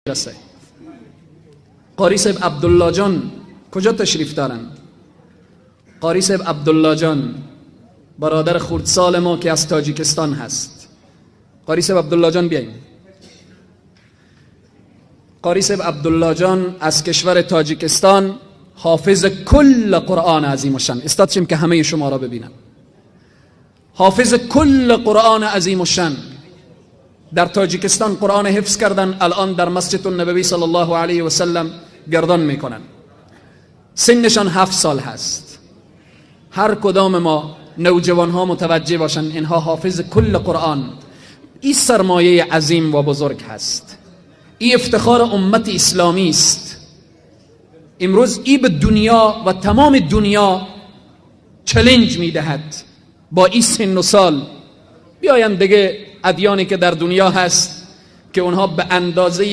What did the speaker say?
رسه. قاری صاحب عبدالله جان کجا تشریف دارن؟ قاری صاحب عبدالله جان، برادر خردسال ما که از تاجیکستان هست. قاری صاحب عبدالله جان، بیاییم. قاری صاحب عبدالله جان از کشور تاجیکستان، حافظ کل قرآن عظیم الشان. استاد شیم که همه شما را ببینم. حافظ کل قرآن عظیم الشان، در تاجیکستان قرآن حفظ کردن. الان در مسجد النبوی صلی الله علیه و سلم گردان میکنن. سنشان 7 سال هست. هر کدام ما نوجوان ها متوجه باشن، اینها حافظ کل قرآن. این سرمایه عظیم و بزرگ هست. این افتخار امت اسلامی است. امروز ای به دنیا و تمام دنیا challenge میدهد. با این سن و سال بیاین دیگه، ادیانی که در دنیا هست که اونها به اندازه